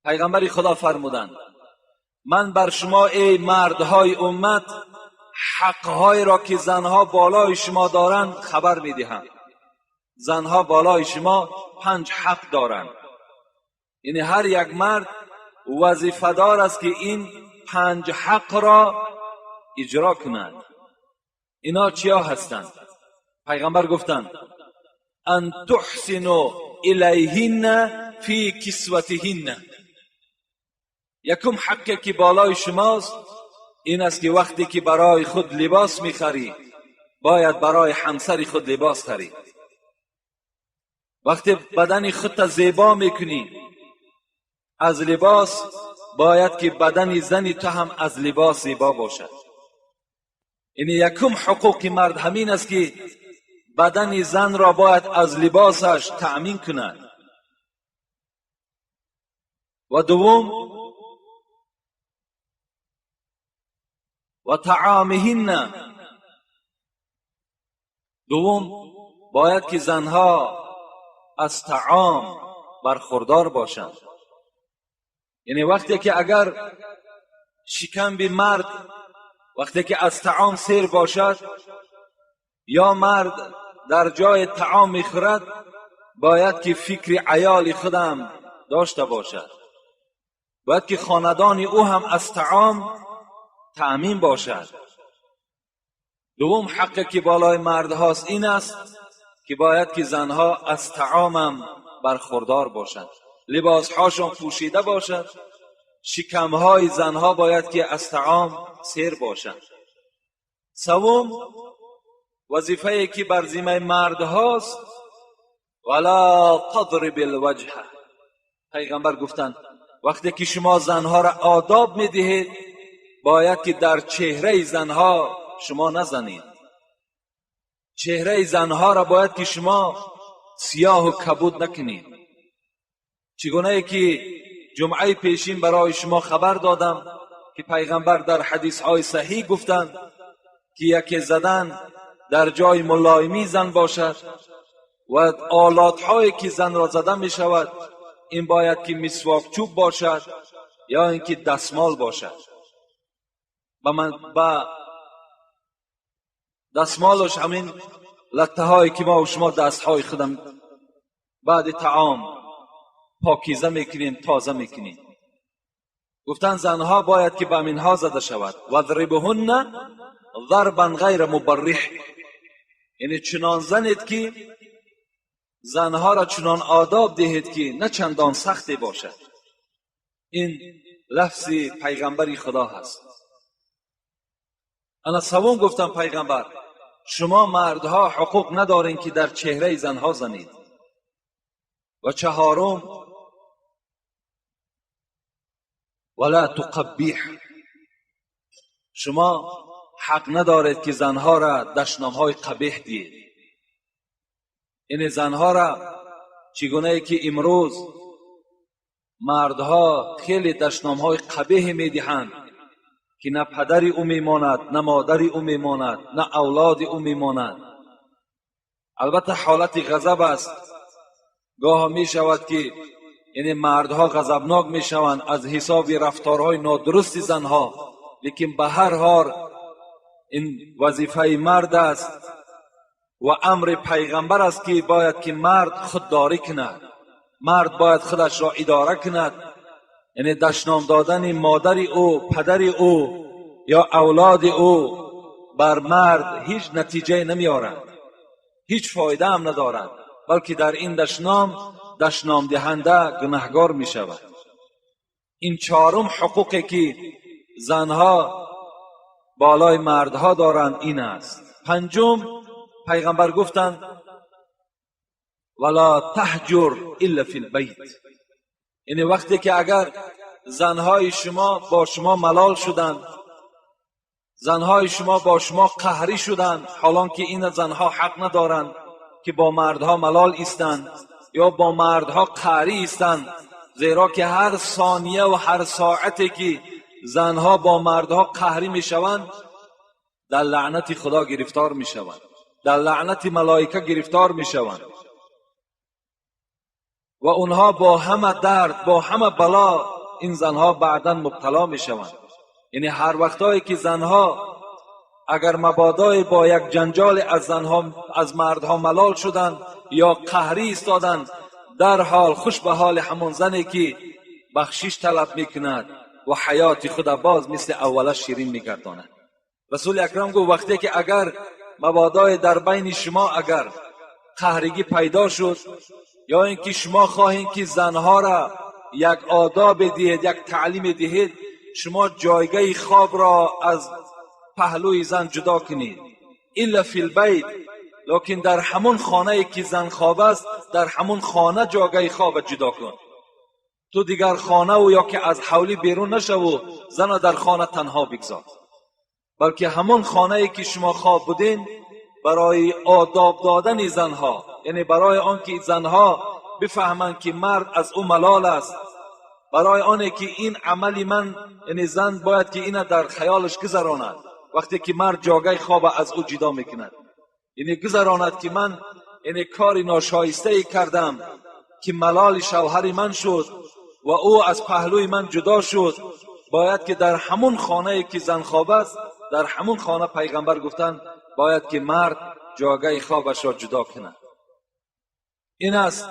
پیغمبر خدا فرمودند من بر شما ای مردهای امت حقهای را که زنها بالای شما دارند خبر میدهم. زنها بالای شما 5 حق دارند. یعنی هر یک مرد وظیفه دار است که این 5 حق را اجرا کند. اینا چیا هستند؟ پیغمبر گفتند ان تحسنوا الیهن فی کسوتهن. یکم حقی که بالای شماست این است که وقتی که برای خود لباس میخری باید برای همسر خود لباس خری. وقتی بدن خود زیبا میکنی از لباس، باید که بدن زنی تو هم از لباس زیبا باشد. یعنی یکم حقوق مرد همین است که بدن زن را باید از لباسش تأمین کند. و دوم و طعامهن. دوم باید که زنها از طعام برخوردار باشند. یعنی وقتی که اگر شکم به مرد وقتی که از طعام سیر باشد یا مرد در جای طعام میخورد باید که فکر عیال خودم داشته باشد، باید که خاندان او هم از طعام تأمین باشد. دوم حقی که بالای مرد هاست این است که باید که زنها از طعامم برخوردار باشند، لباسهاشون پوشیده باشد، شکمهای زنها باید که از طعام سیر باشند. سوم وظیفه که بر ذمه مرد هاست ولا تضرب الوجه. پیغمبر گفتند وقتی که شما زنها را آداب میدهید باید که در چهره زنها شما نزنید. چهره زنها را باید که شما سیاه و کبود نکنید. چگونه که جمعه پیشین برای شما خبر دادم که پیغمبر در حدیث های صحیح گفتند که یکی زدن در جای ملایمی زن باشد و آلات هایی که زن را زده می شود این باید که مسواک چوب باشد یا اینکه دستمال باشد. با دستمالش همین لطه هایی که ما و شما دست های خودم بعد طعام پاکیزه میکنیم، تازه میکنیم. گفتن زنها باید که به اینها زده شود. وضربهن ضربا غیر مبرح، یعنی چنان زنید که زنها را چنان آداب دهید که نه چندان سختی باشد. این لفظ پیغمبری خدا هست. انا سوم گفتم پیغمبر شما مردها حقوق ندارین که در چهره زنها زنید. و چهارم ولا تقبیح، شما حق ندارید که زنها را دشنامهای قبیح دهید. یعنی زنها را چگونه که امروز مردها خیلی دشنامهای قبیح میدهند که نه پدری او میماند، نه مادری او میماند، نه اولاد او میماند. البته حالت غضب است. گاه می شود که یعنی مردها غضبناک می شوند از حساب رفتارهای نادرست زنها، لیکن به هر حال این وظیفه مرد است و امر پیغمبر است که باید که مرد خودداری کند، مرد باید خودش را اداره کند. یعنی دشنام دادن مادر او، پدر او یا اولاد او بر مرد هیچ نتیجه نمیارد، هیچ فایده هم ندارد، بلکه در این دشنام دشنام دهنده گناهگار می شود. این چهارم حقوقی که زنها بالای مردها دارند این است. پنجم پیغمبر گفتند ولا تهجر الا فی البیت، یعنی وقتی که اگر زنهای شما با شما ملال شدند، زنهای شما با شما قهری شدند، حالان که این زنها حق ندارند که با مردها ملال ایستند یا با مردها قهری ایستند، زیرا که هر ثانیه و هر ساعتی که زنها با مردها قهری میشوند در لعنت خدا گرفتار میشوند، در لعنت ملائکه گرفتار میشوند و اونها با همه درد، با همه بلا ин занҳо баъдан мубтало мешаванд. Яъне ҳар вақтҳое ки занҳо агар мабодое бо як ҷанҷоле аз занҳо аз мардҳо малол шуданд ё қаҳрӣ истоданд, дарҳол хуш ба ҳоли ҳамон зане ки бахшиш талаб мекунад ва ҳаёти худа боз мисли аввала ширин мегардонад. Расули акрам гуфт вақте ки агар мабодое дар байни шумо агар қаҳригӣ пайдо шуд ё ин ки шумо хоҳед ки занҳоро як одобе диҳед, як таълиме диҳед, шумо ҷойгаҳи хобро аз паҳлӯи зан ҷудо кунед. Илла фил байт, лекин дар ҳамон хонае ки зан хоб аст, дар ҳамон хона ҷойгаҳи хоба ҷудо кун. Ту дигар хонаву ё ки аз ҳавлӣ берун нашаву зана дар хона танҳо бигзор, балки ҳамон хонае ки шумо хоб будин барои одоб додани занҳо, яъне барои он ки занҳо бифаҳманд ки мард аз ӯ малол аст, барои оне ки ин амали ман, яъне зан бояд ки ина дар хаёлаш гузаронад вақте ки мард ҷойгаҳи хоба аз ӯ ҷудо мекунад, яъне гузаронад ки ман яъне кори ношоистае кардам ки малоли шавҳари ман шуд ва ӯ аз паҳлӯи ман ҷудо шуд. Бояд ки дар ҳамон хонае ки зан хоб аст, дар ҳамон хона пайғамбар гуфтанд бояд ки мард ҷойгаҳи хобашро ҷудо кунад. Ин аст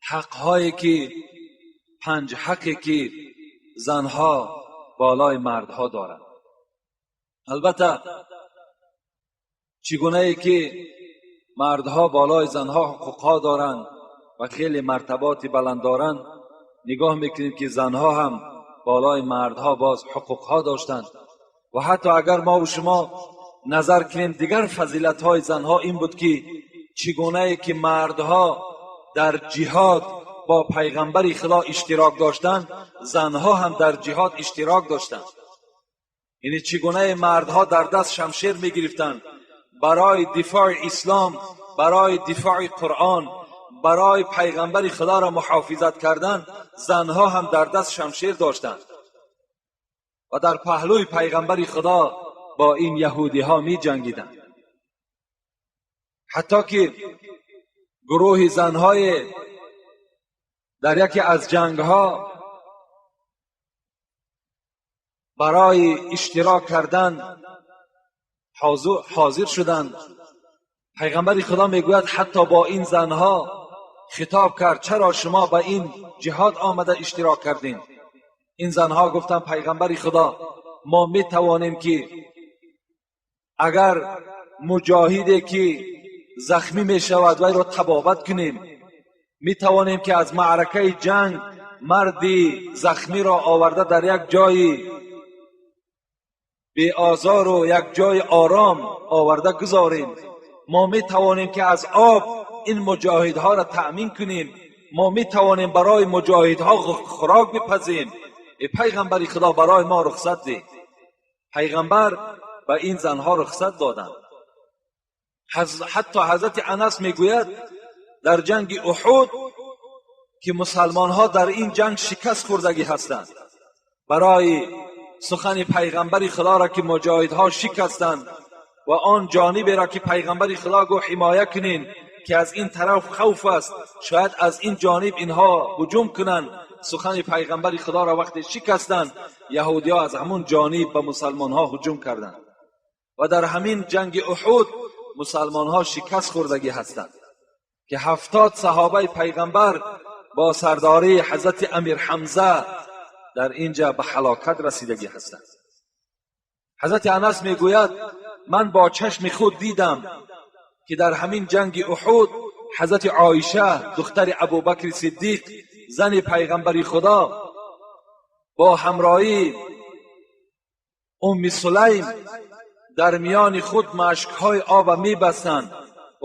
ҳақҳое ки панҷ ҳақе ки занҳо болои мардҳо доранд. Албатта чӣ гунае ки мардҳо болои занҳо ҳуқуқҳо доранд ва хеле мартаботи баланд доранд, нигоҳ мекунем ки занҳо ҳам болои мардҳо боз ҳуқуқҳо доштанд. Ва ҳатто агар мо ва шумо назар кунем дигар фазилатҳои занҳо ин буд ки чӣ гунае ки мардҳо дар ҷиҳод бо пайғамбари Худо иштирок доштанд, занҳо ҳам дар ҷиҳод иштирок доштанд. Яъне чӣ гунае мардҳо дар даст шамшер мегирифтанд барои дифои ислом, барои дифои Қуръон, барои пайғамбари Худоро муҳофизат кардан, занҳо ҳам дар даст шамшер доштанд ва дар паҳлӯи пайғамбари Худо бо ин яҳудиҳо меҷангиданд. Ҳатто ки гурӯҳи занҳое дар яке аз ҷангҳо барои иштирок кардан ҳозир шуданд. Пайғамбари Худо мегӯяд ҳатто бо ин занҳо хитоб кард, чаро шумо ба ин ҷиҳод омада иштирок кардин? Ин занҳо гуфтанд пайғамбари Худо, мо метавонем ки агар муҷоҳиде ки захмӣ мешавад вайро табобат кунем, метавонем ки аз маъракаи ҷанг марди захмиро оварда дар як ҷои беозору як ҷои ором оварда гузорем, мо метавонем ки аз об ин муҷоҳидҳоро таъмин кунем, мо метавонем барои муҷоҳидҳо хӯрок бипазем. Э пайғамбари Худо, барои мо рухсат деҳ. Пайғамбар ба ин занҳо рухсат доданд. Ҳатто ҳазрати Анас мегӯяд дар ҷанги Уҳуд ки мусалмонҳо дар ин ҷанг шикаст хӯрдагӣ ҳастанд, барои сухани пайғамбари Худоро ки муҷоҳидҳо шикастанд ва он ҷониберо ки пайғамбари Худо гуфт ҳимоя кунен ки аз ин тараф хавф аст, шояд аз ин ҷониб инҳо ҳуҷум кунанд, сухани пайғамбари Худоро вақте шикастанд, яҳудиҳо аз ҳамон ҷониб ба мусалмонҳо ҳуҷум карданд ва дар ҳамин ҷанги Уҳуд мусалмонҳо шикаст хӯрдагӣ ҳастанд ки 70 саҳобаи пайғамбар бо сардории ҳазрати Амир Ҳамза дар инҷа ба ҳалокат расидагӣ ҳастанд. Ҳазрати Анас мегӯяд ман бо чашми худ дидам ки дар ҳамин ҷанги Уҳуд ҳазрати Оиша духтари Абубакри Сиддиқ, зани пайғамбари Худо, бо ҳамроҳии Умми Сулайм дар миёни худ машкҳои оба мебастанд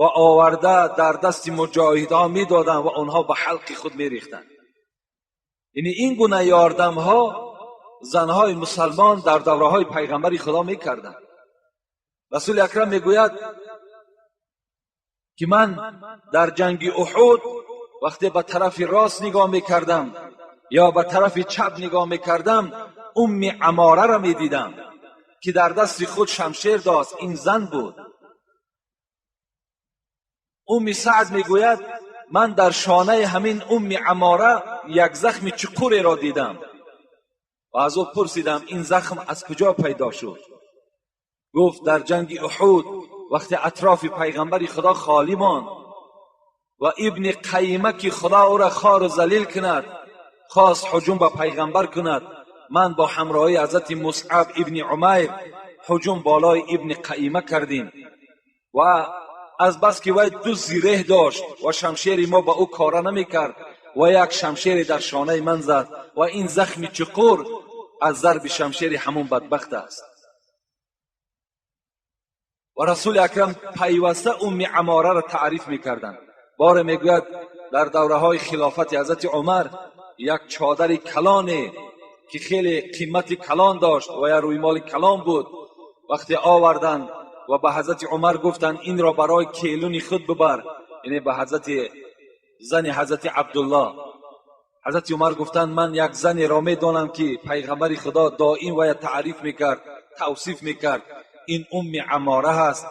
ва оварда дар дасти муҷоҳидҳо медоданд ва онҳо ба ҳалқи худ мерехтанд. Яъне ин гуна ёрдамҳо занҳои мусалмон дар давраҳои пайғамбари Худо мекарданд. Расули акрам мегӯяд ки ман дар ҷанги Уҳуд вақте ба тарафи рост нигоҳ мекардам ё ба тарафи чап нигоҳ мекардам, Умми Амораро медидам ки дар дасти худ шамшер дошт. Ин зан буд. Умми Саъд мегӯяд Ман дар шонаи ҳамин Умми Аммора як захми чуқуреро дидам ва аз ӯ пурсидам, ин захм аз куҷо пайдо шуд? Гуфт, дар ҷанги Уҳуд вақте атрофи пайғамбари Худо холӣ монд ва Ибни Қайма, ки Худо ӯро хору залил кунад, хост ҳуҷум ба пайғамбар кунад, ман бо ҳамроҳии ҳазрати Мусъаб ибни Умайр ҳуҷум болои Ибни Қайма кардем ва аз бас ки вай ду зиреҳ дошт ва шамшери мо ба ӯ кора намекард, ва як шамшере дар шонаи ман зад ва ин захми чуқур аз зарби шамшери ҳамон бадбахт аст. Ва Расули Акрам пайваста Умми Аммораро таъриф мекарданд. Боре мегӯяд, дар давраҳои хилофати ҳазрати Умар як чодари калоне ки хеле қимати калон дошт ва як рӯймоли калон буд, вақте оварданд ва ба ҳазрати Умар гуфтанд, инро барои келуни худ бибар, яъне ба ҳазрати зани ҳазрати Абдуллоҳ. Ҳазрати Умар гуфтанд, ман як занеро медонам ки пайғамбари Худо доим вая таъриф мекард, тавсиф мекард, ин Умми Аммора ҳаст,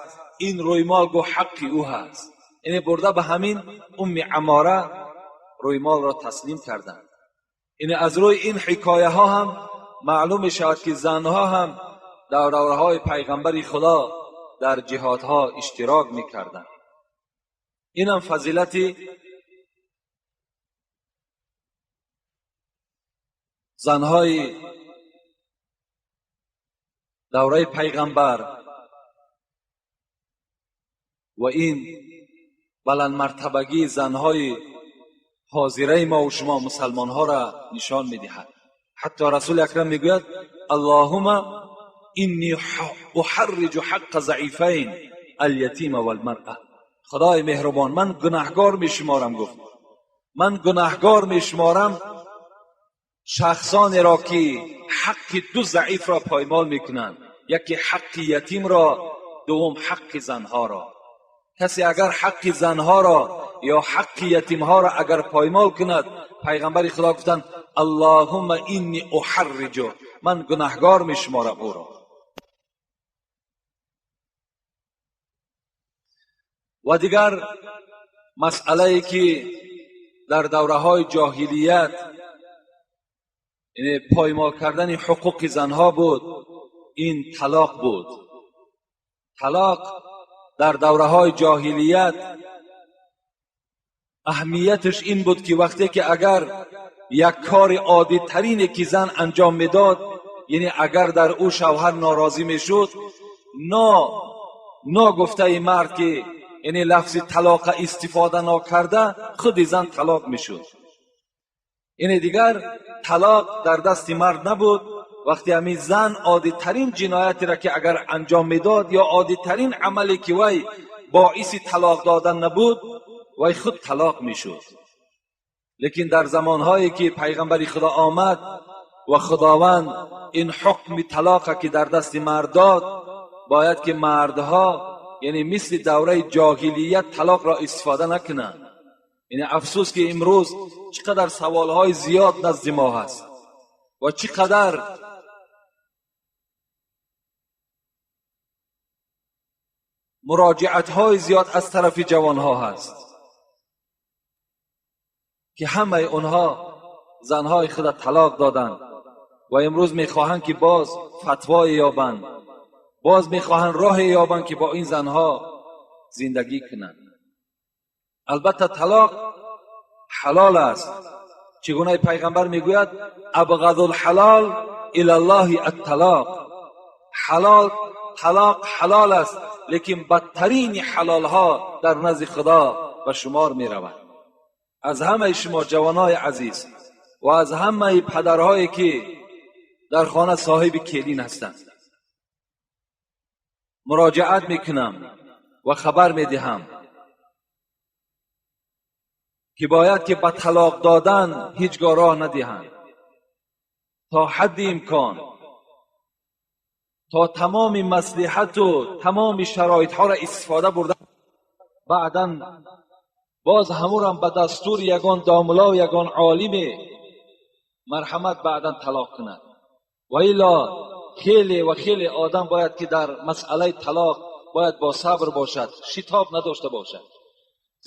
ин рӯймол гу ҳаққи ӯ ҳаст. Яъне бурда ба ҳамин Умми Аммора рӯймолро таслим карданд. Яъне аз рӯи ин ҳикояҳо ҳам маълум мешавад, ки занҳо ҳам дар давраҳои пайғамбари Худо дар ҷиҳодҳо иштирок мекарданд. Инам фазилати занҳои давраи пайғамбар ва ин баландмартабагии занҳои ҳозираи мо ва шумо мусалмонҳоро нишон медиҳад. Ҳатто Расули Акрам мегӯяд, Аллоҳума инни уҳарриҷу ҳаққа заифайн алятима валмаръа. Худои меҳрубон, ман гунаҳгор мешуморам, гуфт, ман гунаҳгор мешуморам шахсонеро ки ҳаққи ду заифро поймол мекунанд, яке ҳаққи ятимро, дуввум ҳаққи занҳоро. Касе агар ҳаққи занҳоро ё ҳаққи ятимҳоро агар поймол кунад, пайғамбари Худо гуфтанд, Аллоҳумма инни уҳарриҷу, ман гунаҳгор мешуморам ӯро. Ва дигар масъалае ки дар давраҳои ҷоҳилият, яъне поймол кардани ҳуқуқи занҳо буд, ин талоқ буд. Талоқ дар давраҳои ҷоҳилият аҳамияташ ин буд, ки вақте ки агар як кори оддитарине ки зан анҷом медод, яъне агар дар ӯ шавҳар норозӣ мешуд, ногуфтаи мард ки яъне лафзи талоқа истифода нокарда, худи зан талоқ мешуд. Яъне дигар талоқ дар дасти мард набуд. Вақте ҳамин зан оддитарин ҷиноятеро ки агар анҷом медод ё оддитарин амале ки вай боиси талоқ додан набуд, вай худ талоқ мешуд. Лекин дар замонҳое ки пайғамбари Худо омад ва Худованд ин ҳукми талоқа ки дар дасти мард дод, бояд ки мардҳо яъне мисли давраи ҷоҳилият талоқро истифода накунанд. Яъне афсӯс ки имрӯз чӣ қадар саволҳои зиёд назди мо ҳаст ва чӣ қадар муроҷиатҳои зиёд аз тарафи ҷавонҳо ҳаст ки ҳамаи онҳо занҳои худро талоқ доданд ва имрӯз мехоҳанд ки боз фатвое ёбанд, боз мехоҳанд роҳе ёбанд ки бо ин занҳо зиндагӣ кунанд. Албатта талоқ ҳалол аст. Чӣ гуна пайғамбар мегӯяд, абғазулҳалол илаллоҳи атталоқ. Ҳалол, талоқ ҳалол аст, лекин бадтарини ҳалолҳо дар назди Худо ба шумор меравад. Аз ҳамаи шумо ҷавонои азиз ва аз ҳамаи падарҳое ки дар хона соҳиби келин ҳастанд муроҷиат мекунам ва хабар медиҳам ки бояд ки ба талоқ додан ҳеҷ гоҳ роҳ надиҳанд. То ҳадди имкон, то тамоми маслиҳату тамоми шароитҳоро истифода бурда, баъдан боз ҳамурам ба дастури ягон домуло, ягон олиме марҳамат баъдан талоқ кунад. Ва илло хеле ва хеле одам бояд ки дар масъалаи талоқ бояд бо сабр бошад, шитоб надошта бошад.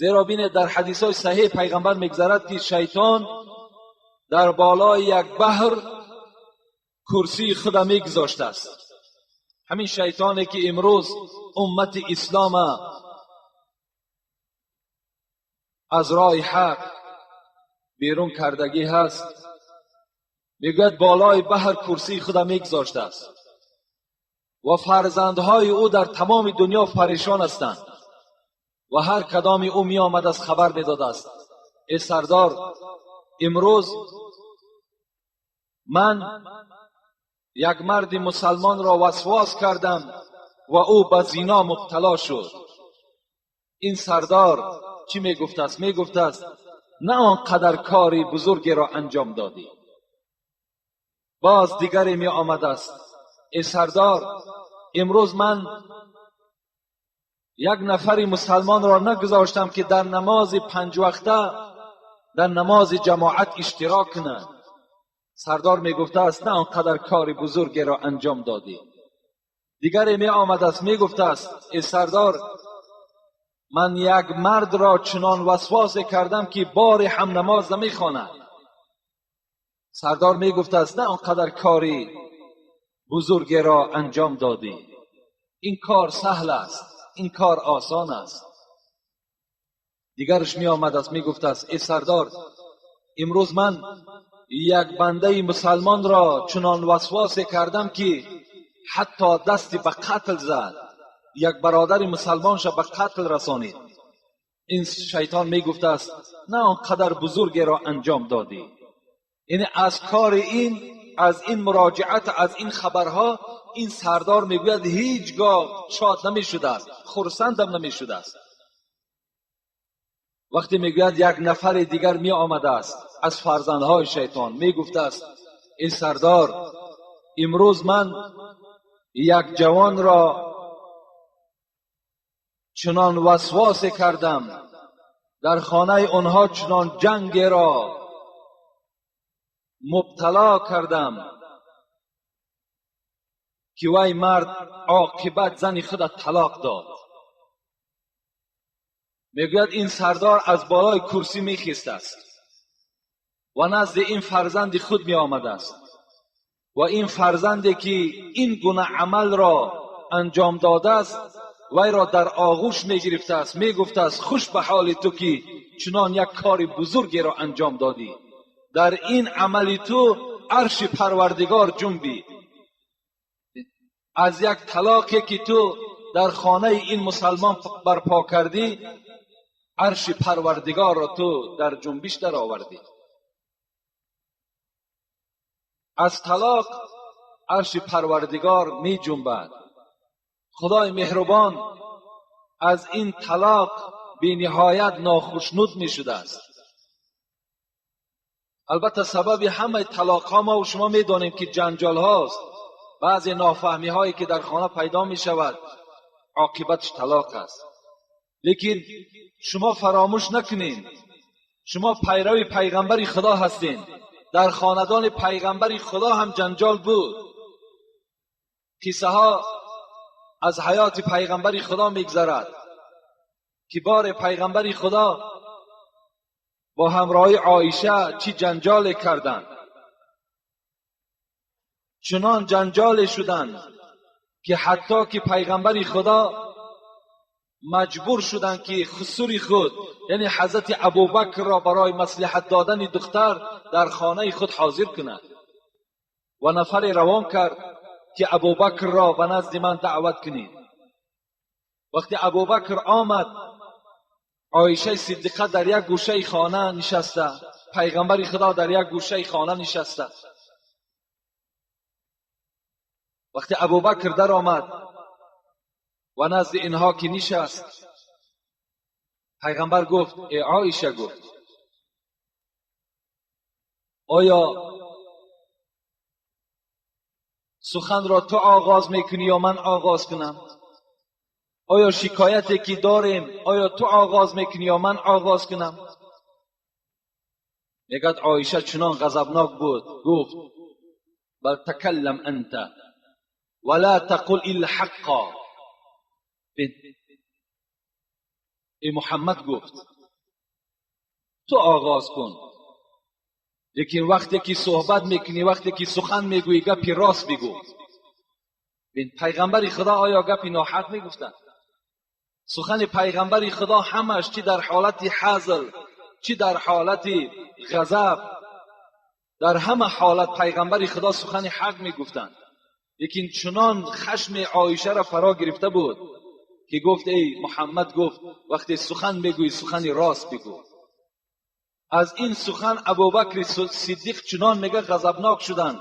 Зеро бинед, дар ҳадисҳои саҳеҳ пайғамбар мегузарад, ки шайтон дар болои як баҳр курсии худа мегузоштааст. Ҳамин шайтоне, ки имрӯз уммати ислома аз роҳи ҳақ берун кардагӣ ҳаст, мегӯяд болои баҳр курсии худа мегузоштааст ва фарзандҳои ӯ дар тамоми дунё парешон ҳастанд ва ҳар кадоми ӯ меомадааст, хабар медодааст: э сардор, имрӯз ман як марди мусалмонро васвос кардам ва ӯ ба зино мубтало шуд. Ин сардор чӣ мегуфтааст? Мегуфтааст: на он қадар кори бузургеро анҷом додӣ. Боз дигаре меомадааст: э сардор, имрӯз ман як нафари мусалмонро нагузоштам, ки дар намози панҷвақта, дар намози ҷамоат иштирок кунад. Сардор мегуфтааст: на он қадар кори бузургеро анҷом додӣ. Дигаре меомадааст, мегуфтааст: э сардор, ман як мардро чунон васвосе кардам, ки боре ҳам намоз намехонад. Сардор мегуфтааст: на он қадар кори бузургеро анҷом додӣ. Ин кор саҳл аст, ин кор осон аст. Дигараш меомадааст, мегуфтааст: э сардор, имрӯз ман як бандаи мусалмонро чунон васвосе кардам, ки ҳатто дасти ба қатл зад, як бародари мусалмонша ба қатл расонид. Ин шайтон мегуфтааст: на он қадар бузургеро анҷом додӣ. Яъне аз кори ин, аз ин муроҷиат, аз ин хабарҳо ин сардор мегӯяд ҳеҷ гоҳ шод намешудааст, хурсандам намешудааст. Вақте мегӯяд як нафари дигар меомадааст аз фарзандҳои шайтон, мегуфтааст: эй сардор, имрӯз ман як ҷавонро чунон васвосе кардам, дар хонаи онҳо чунон ҷангеро мубтало кардам, ки вай мард оқибат зани худа талоқ дод. Мегӯяд ин сардор аз болои курсӣ мехестааст ва назди ин фарзанди худ меомадааст ва ин фарзанде, ки ин гуна амалро анҷом додааст, вайро дар оғӯш мегирифтааст, мегуфтааст: хуш ба ҳоли ту, ки чунон як кори бузургеро анҷом додӣ, дар ин амали ту арши парвардигор ҷунбид. Аз як талоқе, ки ту дар хонаи ин мусалмон барпо кардӣ, арши парвардигорро ту дар ҷунбиш даровардӣ. Аз талоқ арши парвардигор меҷунбад. Худои меҳрубон аз ин талоқ бениҳоят нохушнуд мешудааст. Албатта сабаби ҳамаи талоқҳо мо шумо медонем, ки ҷанҷолҳост, баъзе нофаҳмиҳое, ки дар хона пайдо мешавад, оқибатш талоқ аст. Лекин шумо фаромӯш накунед, шумо пайрави пайғамбари Худо ҳастед. Дар хонадони пайғамбари Худо ҳам ҷанҷол буд. Қиссаҳо аз ҳаёти пайғамбари Худо мегузарад, ки боре пайғамбари Худо бо ҳамроҳи Оиша чӣ ҷанҷоле карданд. Чунон ҷанҷоле шуданд, ки ҳатто ки пайғамбари Худо маҷбур шуданд, ки хусури худ, яъне ҳазрати Абубакрро барои маслиҳат додани духтар дар хонаи худ ҳозир кунад. Ва нафаре равон кард, ки Абубакрро ба назди ман даъват кунед. Вақте Абубакр омад, Оишаи Сиддиқа дар як гӯшаи хона нишаста, пайғамбари Худо дар як гӯшаи хона нишаста. Вақте Абубакр даромад ва назди инҳо ки нишаст, пайғамбар гуфт: э Оиша, гуфт, оё суханро ту оғоз мекунӣ ё ман оғоз кунам? Оё шикояте ки дорем, оё ту оғоз мекунӣ ё ман оғоз кунам? Мегӯяд Оиша чунон ғазабнок буд, гуфт: бал такаллам анта ва ла тақул илла ҳаққа. Эй Муҳаммад, гуфт, Ту оғоз кун, лекин вақте ки суҳбат мекунӣ, вақте ки сухан мегӯӣ, гапи рост бигӯ. Бин, пайғамбари Худо оё гапи ноҳақ мегуфтанд? Сухани пайғамбари Худо ҳамаш, чӣ дар ҳолати ҳазл, чӣ дар ҳолати ғазаб, дар ҳама ҳолат пайғамбари Худо сухани ҳақ мегуфтанд. Лекин чунон хашми Оишаро фаро гирифта буд, ки гуфт: эй Муҳаммад, гуфт, вақте сухан мегӯӣ, сухани рост бигӯ. Аз ин сухан Абубакри Сиддиқ чунон мега ғазабнок шуданд,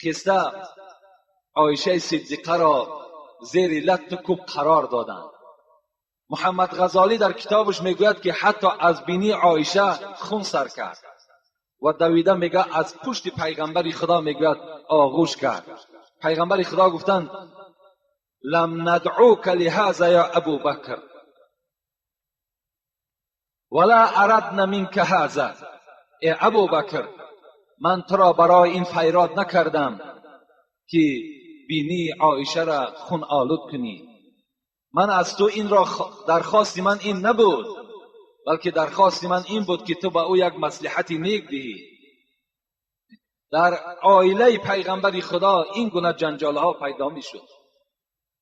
хеста Оишаи Сиддиқаро зери латту кӯб қарор доданд. Муҳаммад Ғазолӣ дар китобаш мегӯяд, ки ҳатто аз бинии Оиша хун сар кард ва давида, мега, аз пушти пайғамбари Худо, мегӯяд, оғӯш кард. Пайғамбари Худо гуфтанд: لم ندعوك لهذا يا أبو بكر ولا أردنا منك هذا. Э Абубакр, ман туро барои ин файрод накардам, ки бинии Оишаро хун олуд кунӣ. Ман аз ту инро дархости ман ин набуд, балки дархости ман ин буд, ки ту ба ӯ як маслиҳати нек диҳӣ. Дар оилаи пайғамбари Худо ин гуна ҷанҷолҳо пайдо мешуд.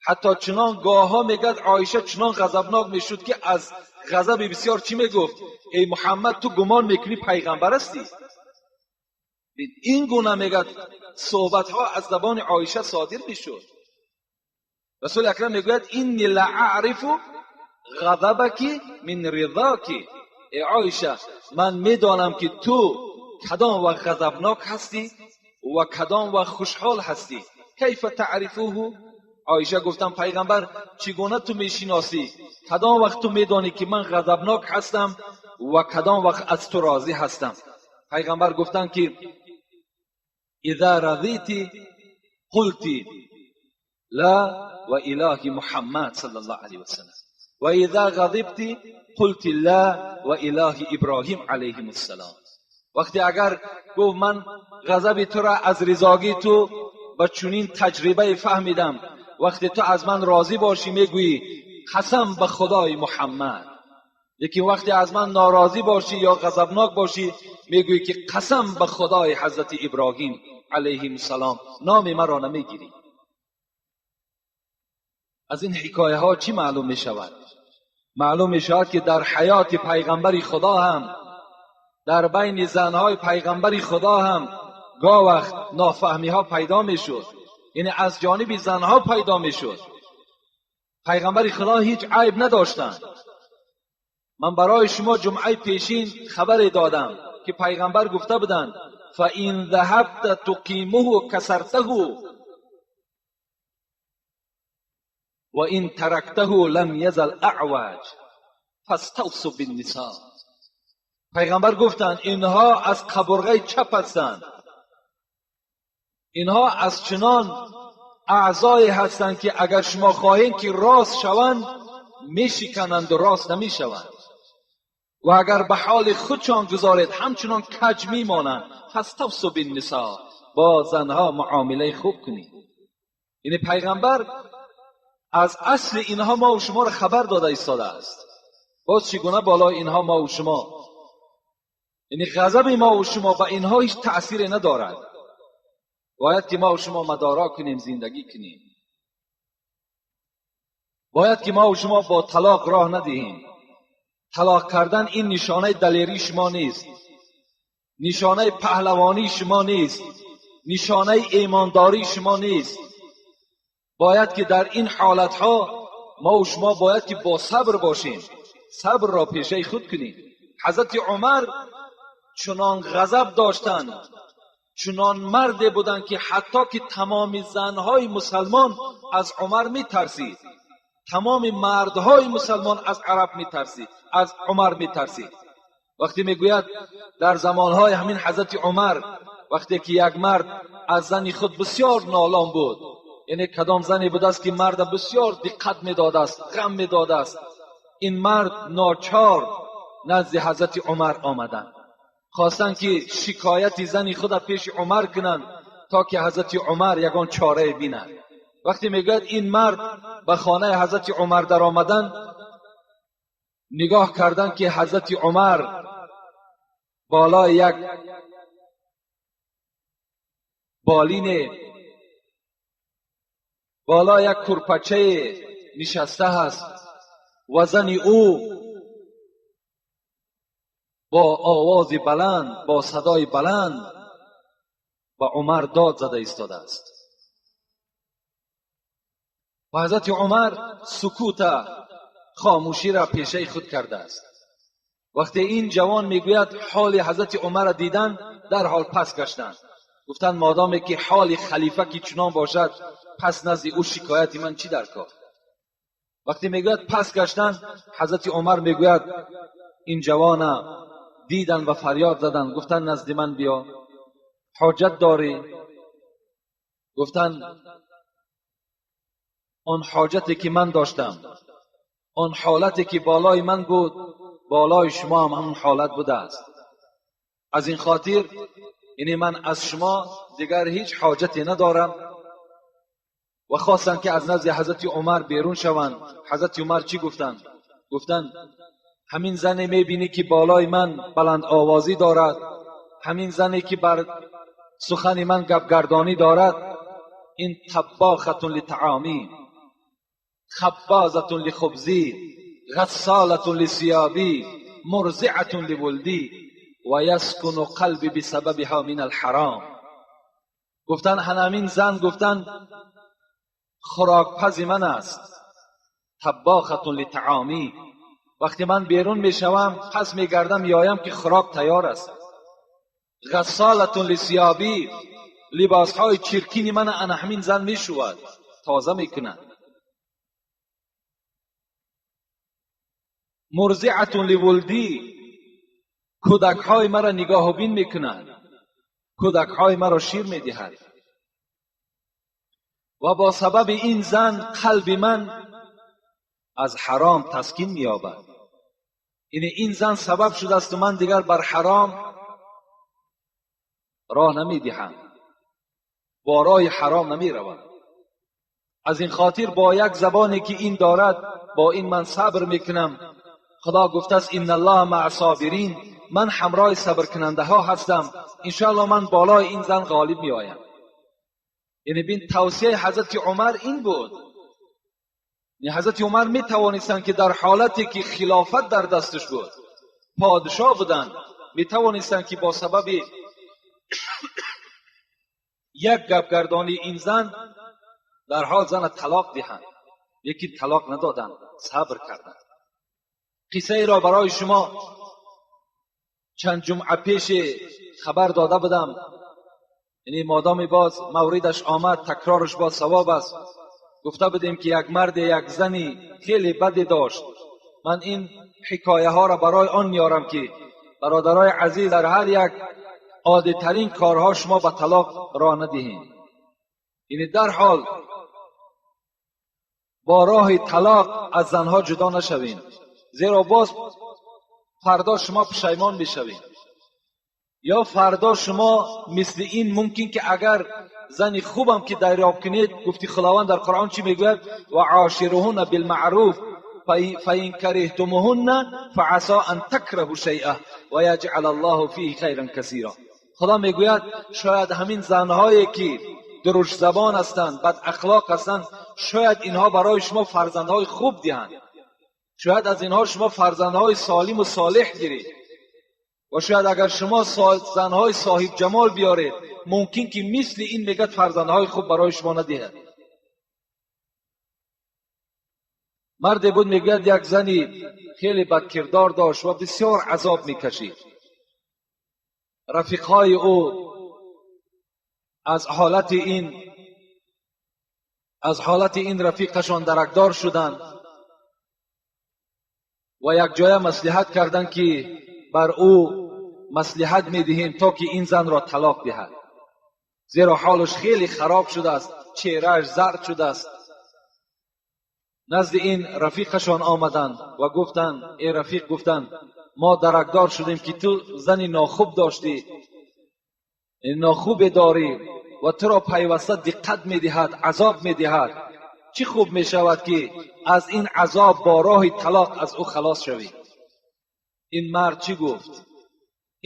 Ҳатто чунон гоҳҳо, мегӯяд, Оиша чунон ғазабнок мешуд, ки аз ғазаби бисёр чӣ мегуфт? Эй Муҳаммад, ту гумон мекунӣ пайғамбар ҳастӣ? Ин гуна, мегӯяд, суҳбатҳо аз забони Оиша содир мешуд. Расули акрам мегӯяд: إني لأعرف غضبك من رضاك. Э Оиша, ман медонам, ки ту кадом вақт ғазабнок ҳастӣ ва кадом вақт хушҳол ҳастӣ. كيف تعرفه؟ Оиша гуфтам: пайғамбар, чӣ гуна ту мешиносӣ, кадом вақт ту медонӣ, ки ман ғазабнок ҳастам ва кадом вақт аз ту розӣ ҳастам? Пайғамбар гуфтанд, ки إذا رضيت قلت لا وإله محمد صلى الله عليه وسلم وإذا غضبت قلت لا وإله إبراهيم عليهم السلام. Вақте агар, гуфт, ман ғазаби тура аз ризогии ту ба чунин таҷрибае фаҳмидам: вақте ту аз ман розӣ бошӣ, мегӯӣ: қасам ба Худои Муҳаммад, лекин вақте аз ман норозӣ бошӣ ё ғазабнок бошӣ, мегӯӣ, ки қасам ба Худои ҳазрати Иброҳим алайҳим салом, номи маро намегирӣ. Аз ин ҳикояҳо чӣ маълум мешавад? Маълум мешавад, ки дар ҳаёти пайғамбари Худо ҳам, дар байни занҳои пайғамбари Худо ҳам гоҳ вақт нофаҳмиҳо пайдо мешуд, яъне аз ҷониби занҳо пайдо мешуд. Пайғамбари Худо ҳеҷ айб надоштанд. Ман барои шумо ҷумъаи пешин хабаре додам, ки пайғамбар гуфта буданд: فإن ذهبت تقيمه كسرته وإن تركته لم يزل أعوج فاستوصوا بالنساء. Пайғамбар гуфтанд: инҳо аз қабурғаи чап ҳастанд, инҳо аз чунон аъзое ҳастанд, ки агар шумо хоҳед, ки рост шаванд, мешикананду рост намешаванд, ва агар ба ҳоли худшон гузоред, ҳамчунон каҷ мемонанд. فاستوصوا بالنساء, бо занҳо муомилаи хуб кунед. Яъне пайғамбар аз асли инҳо мо шуморо хабар дода истодааст. Боз чӣ гуна болои инҳо мо шумо, яъне ғазаби мо шумо ба инҳо ҳеҷ таъсире надорад. Бояд ки мо шумо мадоро кунем, зиндагӣ кунем. Бояд ки мо шумо бо талоқ роҳ надиҳем. Талоқ кардан ин нишонаи далерии шумо нест, нишонаи паҳлавонии шумо нест, нишонаи имондории шумо нест. Бояд ки дар ин ҳолатҳо мо шумо бояд ки бо сабр бошем, сабрро пешаи худ кунем. Ҳазрати Умар чунон ғазаб доштанд, чунон марде буданд, ки ҳатто ки тамоми занҳои мусалмон аз Умар метарсид, тамоми мардҳои мусалмон аз араб метарсид, аз Умар метарсид. Вақте, мегӯяд, дар замонҳои ҳамин ҳазрати Умар, вақте ки як мард аз зани худ бисёр нолон буд, яъне кадом зане будааст, ки марда бисёр диққат медодааст, ғам медодааст, ин мард ночор назди ҳазрати Умар омаданд, хостанд, ки шикояти зани худа пеши Умар кунанд, то ки ҳазрати Умар ягон чорае бинад. Вақте, мегӯяд, ин мард ба хонаи ҳазрати Умар даромаданд, нигоҳ карданд, ки ҳазрати Умар بالای یک بالین، بالا یک کرپچه نشسته است و زن او با آواز بلند، با صدای بلند با عمر داد زده ایستاده است. و حضرت عمر سکوت، خاموشی را پیشه خود کرده است. وقتی این جوان میگوید حال حضرت عمر را دیدن، در حال پس گشتند، گفتند مادامی که حال خلیفه که چنان باشد، پس نزد او شکایت من چی در کار؟ وقتی میگوید پس گشتن، حضرت عمر میگوید این جوان دیدن و فریاد زدن، گفتن نزد من بیا، حاجت داری؟ گفتن آن حاجتی که من داشتم، آن حالتی که بالای من بود، بالای شما هم همون حالت بوده است. از این خاطر یعنی من از شما دیگر هیچ حاجتی ندارم. و خواستند که از نزد حضرت عمر بیرون شوند. حضرت عمر چی گفتند؟ گفتند همین زنی میبینی که بالای من بلند آوازی دارد، همین زنی که بر سخن من گپگردانی دارد، این طباخة لطعامی، خبازة لخبزی، غسالة لثيابي، مرضعة لولدی و یسکن قلبی بسببها من الحرام. گفتن همین زن، گفتن خوراکپز من است، طباخة لطعامی. وقتی من بیرون میشوم، پس میگردم میایم که خوراک تیار است. غسالة لثيابي، لباسهای چرکین من انا همین زن میشود، تازه میکند. مرضعة لولدی، کودکهای مرا نگاه و بین میکند، کودکهای مرا شیر میدهد. و با سبب این زن قلب من از حرام تسکین مییابد. یعنی این زن سبب شده است و من دیگر بر حرام راه نمیدهم، با راه حرام نمیروم. از این خاطر با یک زبانی که این دارد، با این من صبر میکنم. خدا گفته است ان الله مع الصابرین، من همراه صبر کننده ها هستم، انشاءالله من بالای این زن غالب می آیم. یعنی بین توصیه حضرت عمر این بود. یعنی حضرت عمر می توانستند که در حالتی که خلافت در دستش بود، پادشاه بودند، می توانستند که با سبب یک گپگردانی این زن در حال زن طلاق دهند، یکی طلاق ندادند، صبر کردند. قصه ای را برای شما چند جمعه پیش خبر داده بودم، یعنی مادام باز موردش آمد، تکرارش باز ثواب است. گفته بودیم که یک مرد یک زنی خیلی بدی داشت. من این حکایه ها را برای آن میارم که برادرای عزیز در هر یک عادی ترین کارها شما به طلاق راه ندهید. یعنی در حال با راه طلاق از زنها جدا نشوین، زیرا باز فردا شما پشیمان میشوین، یا فردا شما مثل این ممکن که اگر زنی خوبم که دریاب کنید، گفتی خداوند در قرآن چی میگوید؟ و عاشرهن بالمعروف فإن کرهتموهن فعسى ان تکرهوا شیئا و یجعل الله فیه خیرا کثیرا. خدا میگوید شاید همین زنهایی که درشت زبان هستند، بد اخلاق هستند، شاید اینها برای شما فرزندهای خوب دهند، شاید از اینها شما فرزندهای سالم و صالح گیرید، و شاید اگر شما زنهای صاحب جمال بیارید، ممکن که مثل این میگد فرزندهای خوب برای شما ندهد. مردی بود میگوید یک زنی خیلی بدکردار داشت و بسیار عذاب میکشید. رفیقهای او از حالت این رفیقشان درکدار شدند و یک جای مصلحت کردند که بر او مصلحت میدهیم تا که این زن را طلاق دهد، زیرا حالش خیلی خراب شده است، چهرهش زرد شده است. نزد این رفیقشان آمدند و گفتند ای رفیق، گفتند ما درکدار شدیم که تو زن ناخوب داشتی، ناخوب داری و تو را پیوسته دقت میدهد، عذاب میدهد. چی خوب میشود که از این عذاب با راه طلاق از او خلاص شوی. این مرد چی گفت؟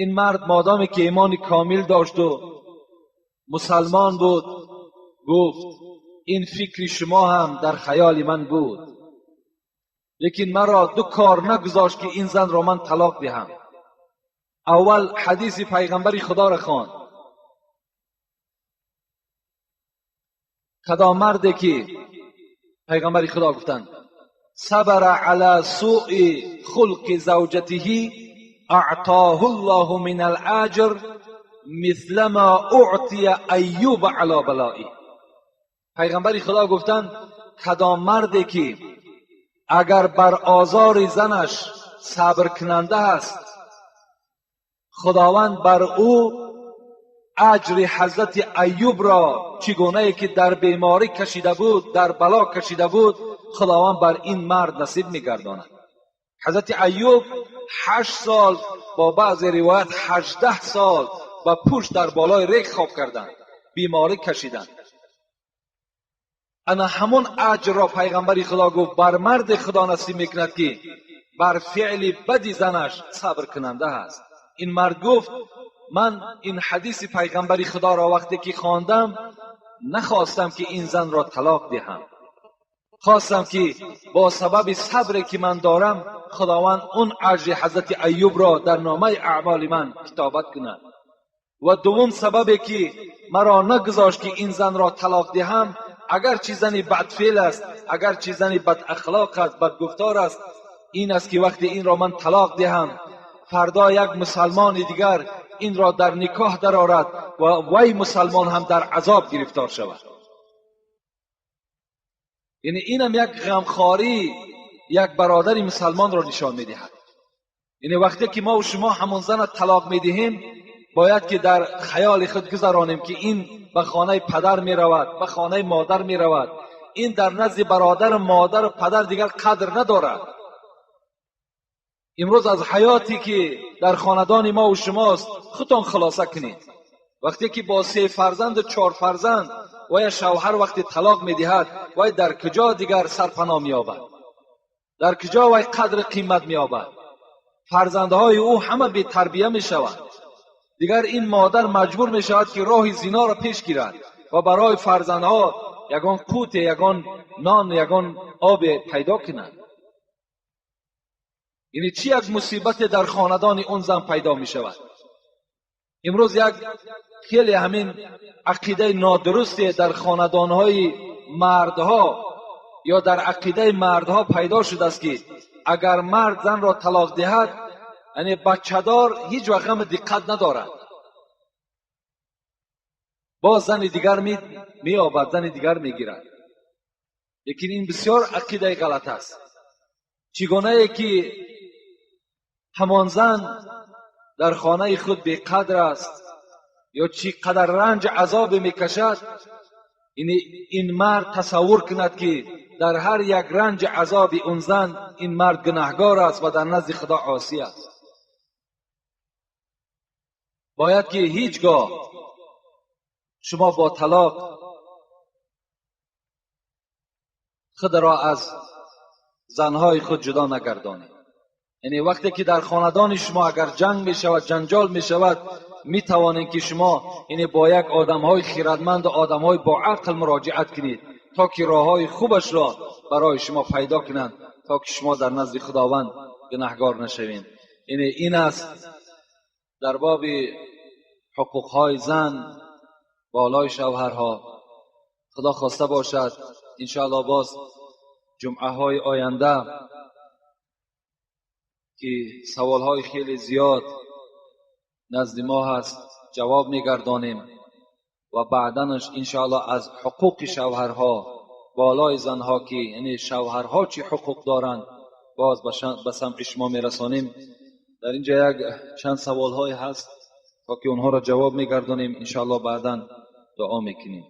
Ин мард модоме ки имони комил дошт ва мусулмон буд, гуфт ин фикри шумо ҳам дар хаёли ман буд, лекин маро ду кор нагузошт ки ин занро ман талоқ диҳам. Аввал ҳадиси пайғамбари худоро хонд. Кадом марде ки пайғамбари худо гуфтанд сабр ала суи хулқи завҷатиҳи аътоҳу аллоҳу мин алаҷр мисла ма уътия айюба ала балоиҳ. Пайғамбари худо гуфтанд кадом марде ки агар бар озори занаш сабр кунанда аст, худованд бар ӯ аҷри ҳазрати Айюбро чигунае ки дар беморӣ кашида буд, дар бало кашида буд, худованд бар ин мард насиб мегардонад. Ҳазрати Айюб 8 сол, бо баъзе ривоят 18 сол ба пушт дар болои рег хоб карданд, беморӣ кашиданд. Ана ҳамон аҷрро пайғамбари худо гуфт бар марди худо насиб мекунад ки бар феъли бади занаш сабр кунанда аст. Ин мард гуфт ман ин ҳадиси пайғамбари худоро вақте ки хондам нахостам ки ин занро талоқ диҳам, хостам ки бо сабаби сабре ки ман дорам худованд он аҷри ҳазрати Айюбро дар номаи аъмоли ман китобат кунад. Ва дуввум сабабе ки маро нагузошт ки ин занро талоқ диҳам, агарчи зани бадфеъл аст, агарчи зани бадахлоқ аст, бадгуфтор аст, ин аст ки вақте инро ман талоқ диҳам, фардо як мусалмони дигар инро дар никоҳ дарорад ва вай мусалмон ҳам дар азоб гирифтор шавад. Яъне инам як ғамхорӣ як бародари мусалмонро нишон медиҳад. Яъне вақте ки мо ва шумо ҳамон зана талоқ медиҳем, бояд ки дар хаёли худ гузаронем ки ин ба хонаи падар меравад, ба хонаи модар меравад, ин дар назди бародару модару падар дигар қадр надорад. Имрӯз аз ҳаёте ки дар хонадони мо ва шумост худтон хулоса кунед. Вақте ки бо 3 фарзанду 4 фарзанд вая шавҳар вақте талоқ медиҳад, вай дар куҷо дигар сарпаноҳ меёбад? Дар куҷо вай қадри қимат меёбад? Фарзандҳои ӯ ҳама бетарбия мешаванд. Дигар ин модар маҷбур мешавад ки роҳи зиноро пеш гирад ва барои фарзандҳо ягон қуте, ягон нон, ягон обе пайдо кунад. Яъне чӣ як мусибате дар хонадони он зан пайдо мешавад? Имрӯз як хеле ҳамин ақидаи нодурусте дар хонадонҳои мардҳо ё дар ақидаи мардҳо пайдо шудааст ки агар мард занро талоқ диҳад, яъне бачадор ҳеҷ вақт ғам диққат надорад, боз зани дигар меёбад, зани дигар мегирад. Лекин ин бисёр ақидаи ғалат аст. Чигунае ки ҳамон зан дар хонаи худ беқадр аст ё чӣ қадар ранҷ азобе мекашад, ин мард тасаввур кунад ки дар ҳар як ранҷ азоби он зан ин мард гунаҳгор аст ва дар назди худо осӣ аст. Бояд ки ҳеҷ гоҳ шумо бо талоқ худро аз занҳои худ ҷудо нагардонед. Яъне вақте ки дар хонадони шумо агар ҷанг мешавад, ҷанҷол мешавад, метавонед ки шумо яъне бо як одамҳои хирадманд ва одамҳои бо ақл муроҷиат кунед то ки роҳҳои хубашро барои шумо пайдо кунанд, то ки шумо дар назди худованд гунаҳгор нашавед. Яъне ин аст дар боби ҳуқуқҳои зан болои шавҳарҳо. Худо хоста бошад иншоаллоҳ боз ҷумъаҳои оянда ки саволҳои хеле зиёд назди мо ҳаст ҷавоб мегардонем ва баъданаш иншоаллоҳ аз ҳуқуқи шавҳарҳо болои занҳо ки яъне шавҳарҳо чӣ ҳуқуқ доранд боз ба самъи шумо мерасонем. Дар инҷа як чанд саволҳое ҳаст то ки онҳоро ҷавоб мегардонем иншоаллоҳ баъдан дуо мекунем.